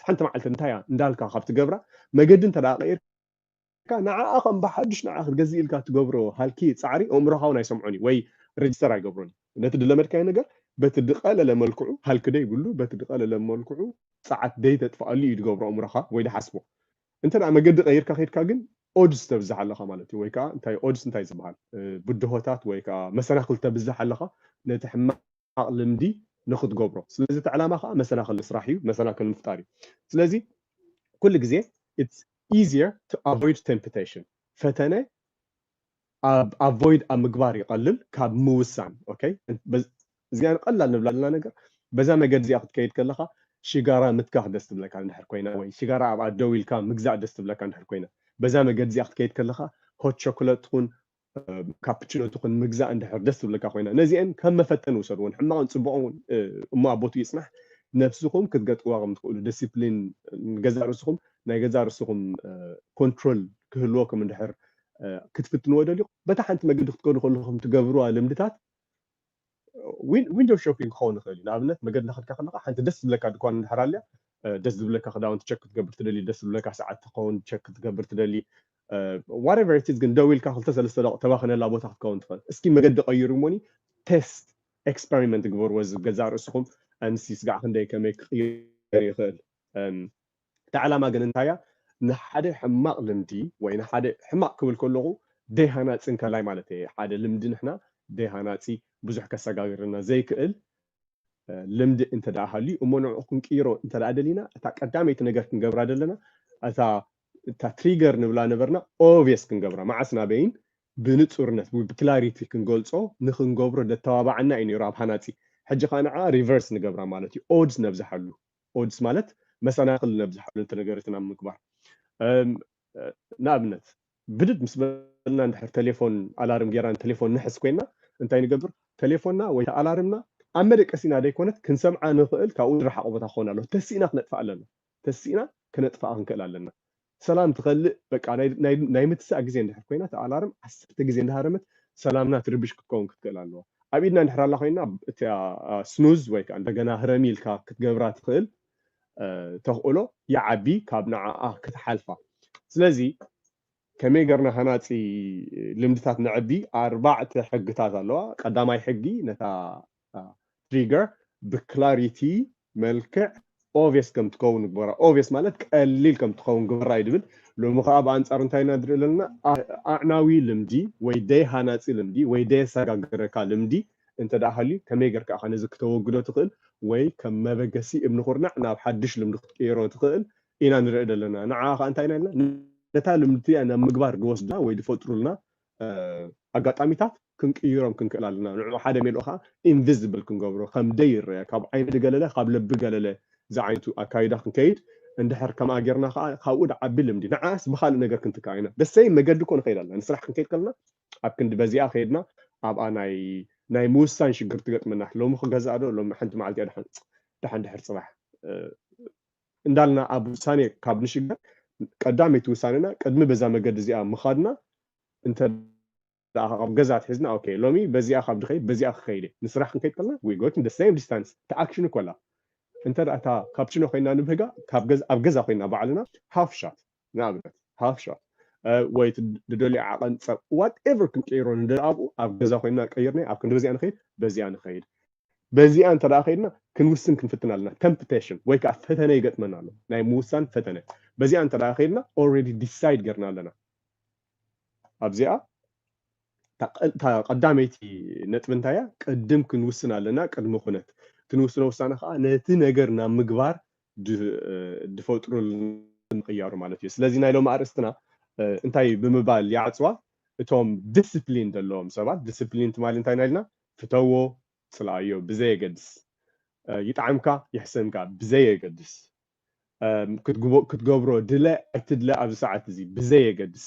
ሓንቲ መዓልቲ እንታይ እያ እንዳልካ ካብ ትገብራ መገዲ እንተ ቀይር ንዓኣ ከም ብሓዱሽ ንዓ ክትገዝእ ኢልካ ትገብሮ ሃልኪ ፃዕሪ ኣእምሮኻ እውን ኣይሰምዖን እዩ ወይ ሬጅስተር ኣይገብሮን እዩ። ነቲ ድለመድካዮ ነገር በቲ ድቐለለ መልክዑ ሃልኪ ዶ ይብሉ በቲ ድቐለለ መልክዑ ፀዓት ደይ ተጥፍኣሉ እዩ ድገብሮ ኣእምሮኻ ወይ ድሓስቦ። እንተ መገዲ ቀይርካ ከይድካ ግን ኦድስ ተብዝሕ ኣለኻ ማለት እዩ። ወይ ከዓ እንታይ ኦድስ እንታይ ዝበሃል ብድሆታት ወይ ከዓ መሰናክል ተብዝሕ ኣለኻ ነቲ ሕማቕ ልምዲ ንክትገብሮ። ስለዚ እቲ ዕላማ ከዓ መሰናክል ስራሕ እዩ፣ መሰናክል ምፍጣር እዩ። ስለዚ ኩሉ ግዜ it's easier to avoid temptation ፈተነ ኣቮይድ ኣብ ምግባር ይቐልል ካብ ምውሳን። እዚኣ ቀላል ንብላ ዘለና ነገር በዛ መገዲ እዚኣ ክትከይድ ከለካ ሽጋራ ምትካኽ ደስ ትብለካ እንድሕር ኮይና ወይ ሽጋራ ኣብኣ ደው ኢልካ ምግዛእ ደስ ትብለካ እንድሕር ኮይና በዛ መገዲ እዚኣ ክትከይድ ከለካ ሆት ቸኮለት ትኹን ካፕችኖ ትኹን ምግዛእ እንድሕር ደስ ትብለካ ኮይና ነዚአን ከም መፈተን ውሰድዎን ሕማቕን ፅቡቕን እውን እሞ ኣቦቱ ይፅናሕ ነብስኹም ክትገጥዋ ከም ትኽእሉ ዲስፕሊን ገዛእ ርእስኹም ናይ ገዛእ ርእስኹም ኮንትሮል ክህልወኩም እንድሕር ክትፍትንዎ ደሊኹም በታ ሓንቲ መገዲ ክትከዱ ከለኹም ትገብርዋ ልምድታት ዊንዶ ሾፒንግ ክኸውን ይኽእል እዩ። ንኣብነት መገዲ ናኸድካ ከለካ ሓንቲ ደስ ዝብለካ ድኳን እንድሕር ኣልያ ደስ ዝብለካ ክዳውንቲ ቸክ ክትገብር ትደሊ፣ ደስ ዝብለካ ሰዓት ክኸውን ቸክ ክትገብር ትደሊ፣ whatever it is፣ ግን ደው ኢልካ ክልተ ሰለስተ ደቂቕ ተባኽነላ ቦታ ክትከውን ትኽእል። እስኪ መገዲ ቀይሩ እሞኒ፣ ቴስት፣ ኤክስፐሪመንት ግበርዎ፣ እዚ ገዛእ ርእስኹም። ኣንሲ ስጋዕ ክንደይ ከመይ ክቕየር ይኽእል። እታ ዕላማ ግን እንታይ እያ? ንሓደ ሕማቕ ልምዲ ወይ ንሓደ፣ ሕማቕ ክብል ከለኹ ደይሃናፂ እንከላይ ማለት እየ። ሓደ ልምዲ ንሕና ደይሃናፂ፣ ብዙሕ ከሰጋግረና ዘይክእል ልምዲ እንተ ደኣ ሃልዩ እሞ ንዕኡ ክንቅይሮ እንተ ደኣ ደሊና፣ እታ ቀዳመይቲ ነገር ክንገብራ ዘለና፣ እታ እታ ትሪገር ንብላ ነበርና፣ ኦብቪየስ ክንገብራ፣ መዓስ ናበይን ብንጹርነት፣ ብክላሪቲ ክንገልጾ ንኽንገብሮ ደተባባዓና እዩ ነይሩ ኣብ ሃናጺ። ሕጂ ኸኣ ንዓ ሪቨርስ ንገብራ ማለት እዩ። ኦድስ ነብዝሓሉ። ኦድስ ማለት መሰናኽል ነብዝሓሉ፣ ነቲ ነገር እቲ ናብ ምግባር። ንኣብነት፣ ብድድ ምስ በልና እንድሕር ቴሌፎን ኣላርም ጌርና ንቴሌፎን ንሕዝ ኮይና፣ እንታይ ንገብር? ቴሌፎንና ወይ ኣላርምና ኣብ መደቀሲና ደይኮነት፣ ክንሰምዓ ንኽእል፣ ካብኡ ዝረሓቐ ቦታ ክኸውን ኣለዎ። ተሲእና ክነጥፍኣ ኣለና። ተሲእና ክነጥፍኣ ክንክእል ኣለና። ሰላም ትኸልእ፣ በቃ ናይ ምትሳእ ግዜ እንድሕር ኮይና፣ እቲ ኣላርም ዓሰርተ ግዜ እንዳሃረመት ሰላምና ትርብሽ ክትከውን ክትክእል ኣለዋ። ኣብ ኢድና እንድሕር ኣላ ኮይና፣ እቲ ስኑዝ ወይ ከዓ እንደገና ህረሚ ኢልካ ክትገብራ ትኽእል ተኽእሎ ይዓቢ ካብ ንዓኣ ክትሓልፋ። ስለዚ ከመይ ገርና ሃናፂ ልምድታት ነዕቢ? ኣርባዕተ ሕግታት ኣለዋ። ቀዳማይ ሕጊ፣ ነታ ትሪገር ብክላሪቲ መልክዕ ኦብቪየስ ከም ትኸውን ግበራ። ኦብቪየስ ማለት ቀሊል ከም ትኸውን ግበራ እዩ ድብል። ሎሚ ከዓ ብኣንፃር እንታይ ኢና ንርኢ ዘለና? ኣዕናዊ ልምዲ ወይ ደይ ሃናፂ ልምዲ ወይ ደየሰጋግረካ ልምዲ እንተ ደኣ ሃልዩ፣ ከመይ ገርካ ኢኻ ነዚ ክተወግዶ ትኽእል ወይ ከም መበገሲ እምኒ ኩርናዕ ናብ ሓድሽ ልምዲ ክትቅይሮ ትኽእል ኢና ንርኢ ዘለና። ንዓ ከዓ እንታይ ኢና ኢልና? ነታ ልምዲ እቲኣ ናብ ምግባር ዝወስዱና ወይ ዝፈጥሩልና ኣጋጣሚታት ክንቅይሮም ክንክእል ኣለና። ንዑ ሓደ ሜልኦ ከዓ ኢንቪዚብል ክንገብሮ፣ ከም ደይ ይረአ፣ ካብ ዓይኒ ገለለ፣ ካብ ልቢ ገለለ ዝዓይነቱ ኣካይዳ ክንከይድ እንድሕር ከምኣ ጌርና ከዓ ካብኡ ድዓቢ ልምዲ፣ ንዓስ ብካልእ ነገር ክንትካ ኢና። ደሰይ መገዲ እኮ ንኸይድ ኣለና። ንስራሕ ክንከይድ ከለና ኣብ ክንዲ በዚኣ ከይድና ኣብኣ ናይ ናይ ምውሳን ሽግር ትገጥመና። ሎሚ ክገዛእ ዶ? ሎሚ ሓንቲ መዓልቲ እያ፣ ደሓን ደሓን ድሕር ፅባሕ እንዳልና ኣብ ውሳኔ ካብ ንሽገር ቀዳመይቲ ውሳኔና ቅድሚ በዛ መገዲ እዚኣ ምኻድና እንተ ደኣ ካብ ገዛ ኣትሒዝና፣ ኦኬ፣ ሎሚ በዚኣ ካብ ድኸይድ በዚኣ ክኸይድ እየ። ንስራሕ ክንከይድ ከለና we go to the same distance። እቲ ኣክሽን እኮ ኣላ። እንተ ደኣ እታ ካፕችኖ ኮይና ንብህጋ፣ ካብ ገዛ፣ ኣብ ገዛ ኮይና ባዕልና ሃፍ ሻት፣ ንኣብነት ሃፍ ሻት ወይ እቲ ዝደልዮ ዓቐን ጸብ ዋትኤቨር ክንቀይሮ ንደሊ ኣብኡ ኣብ ገዛ ኮይና ቀይርና ኣብ ክንዲ በዚኣ ንኸይድ በዚኣ ንኸይድ። በዚኣ እንተ ደኣ ከይድና ክንውስን ክንፍትን ኣለና። ተምፕቴሽን ወይ ከዓ ፈተነ ይገጥመና ኣሎ፣ ናይ ምውሳን ፈተነ። በዚኣ እንተ ደኣ ከይድና ኦልሬዲ ዲሳይድ ገርና ኣለና። ኣብዚኣ እታ ቀ- እታ ቀዳመይቲ ነጥቢ እንታይ እያ? ቅድም ክንውስን ኣለና። ቅድሚ ኩነት ክንውስኖ ውሳነ ከዓ ነቲ ነገር ናብ ምግባር ድ- ድፈጥሩ ምቕያሩ ማለት እዩ። ስለዚ ናይ ሎሚ ኣርእስትና እ፣ እንታይ ብምባል ይዓፅዋ? እቶም ዲስፕሊን ዘለዎም ሰባት፣ ዲስፕሊን ትማሊ እንታይ ናይልና? ፍተዎ፣ ፅልኣዮ ብዘየገድስ፣ እ፣ ይጥዓምካ ይሕሰንካ ብዘየገድስ፣ እም፣ ክትግቦ- ክትገብሮ ድለ ኣይትድለ ኣብዚ ሰዓት እዚ ብዘየገድስ፣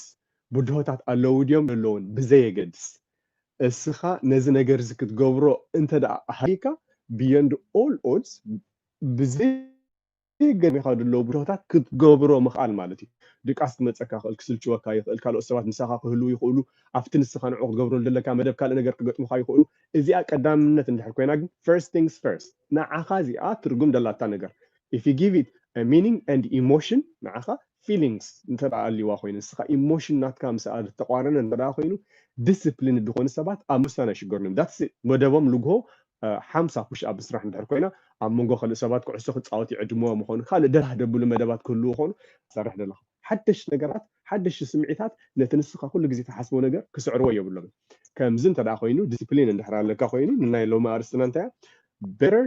ብድሆታት ኣለዉ ድዮም ዘለውን ብዘየገድስ፣ እስኻ ነዚ ነገር እዚ ክትገብሮ እንተ ደኣ ሃሊካ፣ beyond all odds፣ ብዘይ ገርሚኻ ዘለዉ ብድሆታት ክትገብሮ ምኽኣል ማለት እዩ። ድቃስ ክመፀካ ይኽእል፣ ክስልችወካ ይኽእል፣ ካልኦት ሰባት ምሳኻ ክህልዉ ይኽእሉ፣ ኣብቲ ንስኻ ንዑ ክትገብሮ ዘለካ መደብ ካልእ ነገር ክገጥሙኻ ይኽእሉ። እዚኣ ቀዳምነት እንድሕር ኮይና ግን፣ first things first፣ ንዓኻ እዚኣ ትርጉም ደላታ ነገር። If you give it a meaning and emotion፣ ንዓኻ ፊሊንግስ እንተ ደኣ ኣልዋ ኮይኑ፣ ንስኻ ኢሞሽን ናትካ ምስኣ ዝተቋረነ እንተ ደኣ ኮይኑ፣ ዲስፕሊን ዝኾኑ ሰባት ኣብ ምውሳን ኣይሽገሩን እዮም። That's it። መደቦም ልግሆ ሓምሳ ፑሽ ኣፕ ስራሕ እንድሕር ኮይና ኣብ መንጎ ካልእ ሰባት ኩዕሶ ክፃወት ይዕድምዎ ምኾኑ ካልእ ደላህ ደብሉ መደባት ክህልዉ ኾኑ ትሰርሕ ዘለኻ ሓደሽ ነገራት ሓደሽ ስምዒታት ነቲ ንስኻ ኩሉ ግዜ ትሓስቦ ነገር ክስዕርዎ የብሎምን። ከምዚ እንተ ደኣ ኮይኑ ዲስፕሊን እንድሕር ኣለካ ኮይኑ ንናይ ሎሚ ኣርስትና እንታይ እያ? Better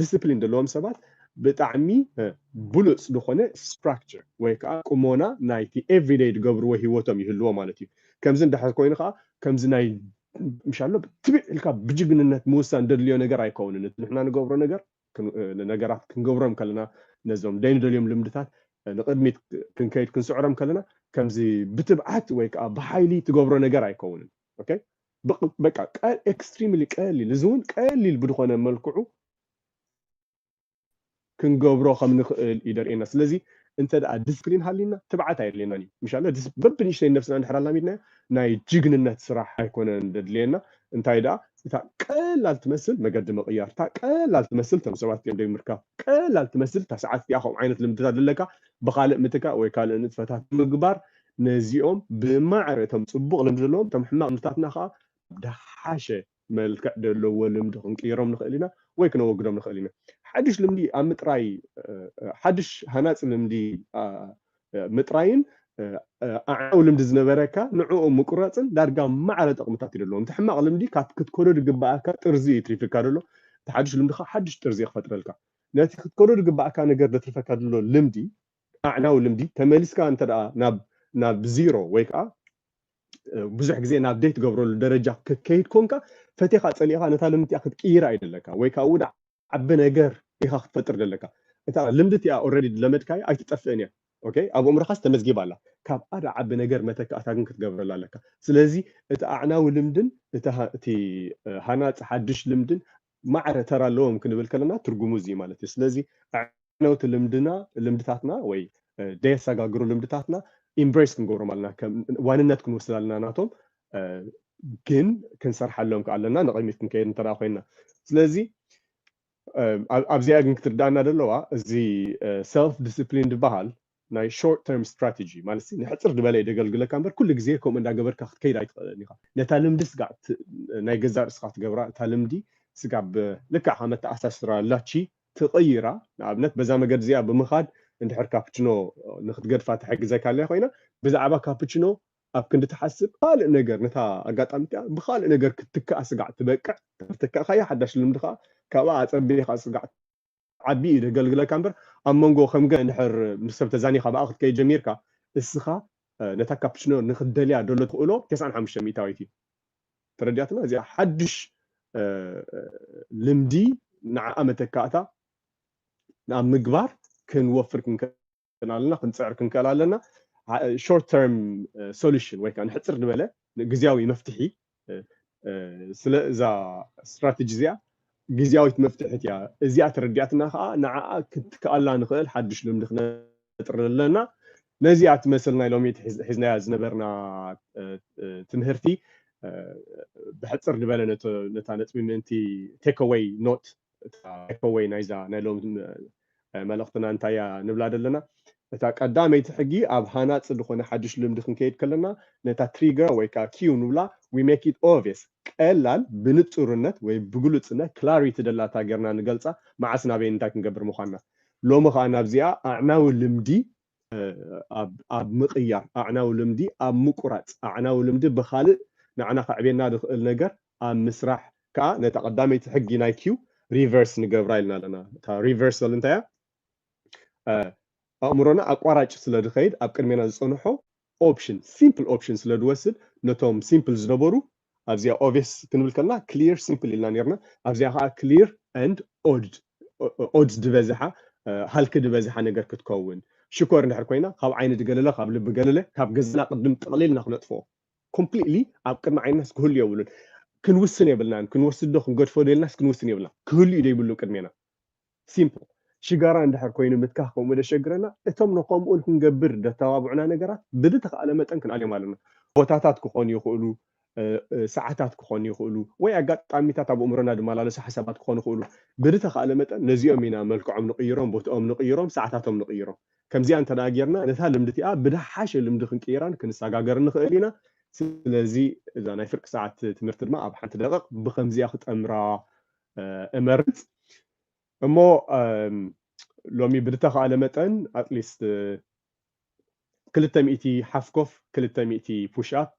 discipline ዘለዎም ሰባት ብጣዕሚ ብሉፅ ዝኾነ ስትራክቸር ወይ ከዓ ቁሞና ናይቲ ኤቭሪደይ ዝገብርዎ ህይወቶም ይህልዎ ማለት እዩ። ከምዚ እንድሕር ኮይኑ ከዓ ከምዚ ናይ ምሻሎ ትብዕ ኢልካ ብጅግንነት ምውሳን ደድልዮ ነገር ኣይከውንን። እቲ ንሕና ንገብሮ ነገር ነገራት ክንገብሮም ከለና ነዞም ደይንደልዮም ልምድታት ንቅድሚት ክንከይድ ክንስዕሮም ከለና ከምዚ ብትብዓት ወይ ከዓ ብሓይሊ ትገብሮ ነገር ኣይከውንን። በቃ ኤክስትሪምሊ ቀሊል፣ እዚ እውን ቀሊል ብድኾነ መልክዑ ክንገብሮ ከም ንኽእል እዩ ደርእየና። ስለዚ እንተ ደኣ ዲስፕሊን ሃልዩና ትብዓት ኣየድልየናን እዩ። ምሻለ በብንእሽተይ ነብስና እንድሕር ኣላሚድናዮ ናይ ጅግንነት ስራሕ ኣይኮነን ደድልየና። እንታይ ደኣ እታ ቀላል ትመስል መገዲ ምቕያር፣ እታ ቀላል ትመስል ቶም ሰባት እዮም ደይ ምርካብ፣ ቀላል ትመስል እታ ሰዓት እቲኣ ከምኡ ዓይነት ልምድታት ዘለካ ብኻልእ ምትካእ ወይ ካልእ ንጥፈታት ምግባር ነዚኦም ብማዕረ እቶም ፅቡቕ ልምዲ ዘለዎም እቶም ሕማቕ ልምድታትና ከዓ ደሓሸ መልክዕ ዘለዎ ልምዲ ክንቅይሮም ንኽእል ኢና ወይ ክነወግዶም ንኽእል ኢና። ሓድሽ ልምዲ ኣብ ምጥራይ ሓድሽ ሃናፂ ልምዲ ምጥራይን ኣዕናዊ ልምዲ ዝነበረካ ንዕኡ ምቁራፅን ዳርጋ ማዕረ ጠቕምታት እዩ ዘለዎም። እቲ ሕማቕ ልምዲ ካብ ክትከዶ ዝግባኣካ ጥርዚ እዩ ትሪፍካ ዘሎ። እቲ ሓድሽ ልምዲ ከዓ ሓድሽ ጥርዚ እዩ ክፈጥረልካ። ነቲ ክትከዶ ዝግባኣካ ነገር ዘትርፈካ ዘሎ ልምዲ ኣዕናዊ ልምዲ ተመሊስካ እንተ ደኣ ናብ ናብ ዚሮ ወይ ከዓ ብዙሕ ግዜ ናብ ደይ ትገብረሉ ደረጃ ክትከይድ ኮንካ ፈቴኻ ፀሊእኻ ነታ ልምዲ ክትቅይራ እዩ ደለካ ወይ ከዓ ውዳ ዓቢ ነገር ኢኻ ክትፈጥር ደለካ። እታ ልምዲ እቲኣ ኦረዲ ዝለመድካያ ኣይትጠፍእን እያ። ኦኬ ኣብ ኣእምሮኻስ ተመዝጊባ ኣላ። ካብ ኣደ ዓቢ ነገር መተካእታ ግን ክትገብረላ ኣለካ። ስለዚ እቲ ኣዕናዊ ልምድን እቲ ሃናፂ ሓድሽ ልምድን ማዕረ ተራ ኣለዎም ክንብል ከለና ትርጉሙ እዚ ማለት እዩ። ስለዚ ኣዕነውቲ ልምድና ልምድታትና ወይ ደየሰጋግሩ ልምድታትና ኢምብሬስ ክንገብሮም ኣለና፣ ዋንነት ክንወስድ ኣለና ናቶም። ግን ክንሰርሓሎም ከ ኣለና ንቕድሚት ክንከይድ እንተ ኮይና። ስለዚ ኣብዚኣ ግን ክትርዳእና ዘለዋ እዚ ሰልፍ ዲስፕሊን ዝበሃል ናይ ሾርት ተርም ስትራቴጂ ማለት ንሕፅር ዝበለ ደገልግለካ እምበር ኩሉ ግዜ ከምኡ እንዳገበርካ ክትከይድ ኣይትኽእልን ኢኻ። ነታ ልምዲ ስጋዕ ናይ ገዛእ ርእስኻ ትገብራ እታ ልምዲ ስጋብ ልክዕ ከ መተኣሳስራ ላቺ ትቕይራ። ንኣብነት በዛ መገዲ እዚኣ ብምኻድ እንድሕር ካፕችኖ ንክትገድፋ ትሕግዘካ ኣለያ ኮይና ብዛዕባ ካፕችኖ ኣብ ክንዲ ትሓስብ ካልእ ነገር ነታ ኣጋጣሚ እቲኣ ብካልእ ነገር ክትትክኣ ስጋዕ ትበቅዕ። ተተካእካያ ሓዳሽ ልምዲ ከዓ ካብኣ ኣፀቢኻ ስጋዕ ዓቢ እዩ ደገልግለካ እምበር ኣብ መንጎ ከምገ እንድሕር ምስ ሰብ ተዛኒኻ ብኣ ክትከይድ ጀሚርካ እስኻ ነታ ካፕችኖ ንክትደልያ ደሎ ትኽእሎ ተስዓን ሓሙሽተ ሚእታዊት እዩ። ተረዲኣትና እዚኣ ሓድሽ ልምዲ ንዓኣ መተካእታ ናብ ምግባር ክንወፍር ክንክእል ኣለና ክንፅዕር ክንክእል ኣለና። ሾርት ተርም ሶሉሽን ወይ ከዓ ንሕፅር ዝበለ ግዜያዊ መፍትሒ ስለ እዛ ስትራተጂ እዚኣ ግዜያዊት መፍትሕት እያ። እዚኣ ተረዲኣትና ከዓ ንዓኣ ክትከኣላ ንኽእል ሓድሽ ልምዲ ክነጥር ኣለና። ነዚኣ ትመስል ናይ ሎሚ ሒዝናያ ዝነበርና ትምህርቲ ብሕፅር ዝበለ ነታ ነጥቢ ምእንቲ ቴክወይ ኖት ቴክወይ ናይዛ ናይ ሎሚ መልእኽትና እንታይ እያ ንብላ ዘለና? እታ ቀዳመይቲ ሕጊ ኣብ ሃናፂ ዝኾነ ሓድሽ ልምዲ ክንከይድ ከለና ነታ ትሪገር ወይ ከዓ ኪው ንብላ we make it obvious ቀላል ብንፁርነት ወይ ብግሉፅነት ክላሪቲ ደላታ ጌርና ንገልፃ መዓስ ናበይ እንታይ ክንገብር ምኳንና። ሎሚ ከዓ ናብዚኣ ኣዕናዊ ልምዲ ኣብ ምቕያር ኣዕናዊ ልምዲ ኣብ ምቁራፅ ኣዕናዊ ልምዲ ብካልእ ንዓና ከዕብየና ዝኽእል ነገር ኣብ ምስራሕ ከዓ ነታ ቀዳመይቲ ሕጊ ናይ ኪው ሪቨርስ ንገብራ ኢልና ኣለና። እታ ሪቨርስ ዘል እንታይ እያ? ኣእምሮና ኣቋራጭ ስለ ዝኸይድ ኣብ ቅድሜና ዝፀንሖ ኦፕሽን ሲምፕል ኦፕሽን ስለ ዝወስድ ነቶም ሲምፕል ዝነበሩ ኣብዚኣ ኦቪየስ ክንብል ከለና ክሊር ሲምፕል ኢልና ነርና ኣብዚኣ ከዓ ክሊር ኤንድ ኦድ ኦድስ ዝበዝሓ ሃልኪ ዝበዝሓ ነገር ክትከውን ሽኮር እንድሕር ኮይና ካብ ዓይኒ ዝገለለ ካብ ልቢ ገለለ ካብ ገዛና ቅድም ጠቕሊልና ክነጥፍኦ ኮምፕሊትሊ ኣብ ቅድሚ ዓይንናስ ክህሉ የብሉን። ክንውስን የብልናን። ክንወስድ ዶ ክንገድፎ ዶ ኢልናስ ክንውስን የብልና። ክህሉ እዩ ዘይብሉ ቅድሜና። ሲምፕል። ሽጋራ እንድሕር ኮይኑ ምትካኽ ከምኡ ደሸግረና እቶም ንኸምኡን ክንገብር ደተባብዑና ነገራት ብዝተኻእለ መጠን ክንኣልዮም ኣለና። ቦታታት ክኾኑ ይኽእሉ፣ ሰዓታት ክኾኑ ይኽእሉ፣ ወይ ኣጋጣሚታት ኣብ ኣእምሮና ዝመላለሱ ሓሳባት ክኾኑ ይኽእሉ። ብዝተኻእለ መጠን ነዚኦም ኢና መልክዖም ንቕይሮም፣ ቦትኦም ንቕይሮም፣ ሰዓታቶም ንቕይሮም። ከምዚኣ እንተ ደኣ ጌርና ነታ ልምዲ እቲኣ ብደሓሸ ልምዲ ክንቅይራን ክንሰጋገርን ንኽእል ኢና። ስለዚ እዛ ናይ ፍርቂ ሰዓት ትምህርቲ ድማ ኣብ ሓንቲ ደቂቕ ብኸምዚኣ ክጠምራ እመርጽ። እሞ ሎሚ ብዝተኻእለ መጠን ኣትሊስት ክልተ ሚእቲ ሓፍኮፍ ክልተ ሚእቲ ፑሽ ኣፕ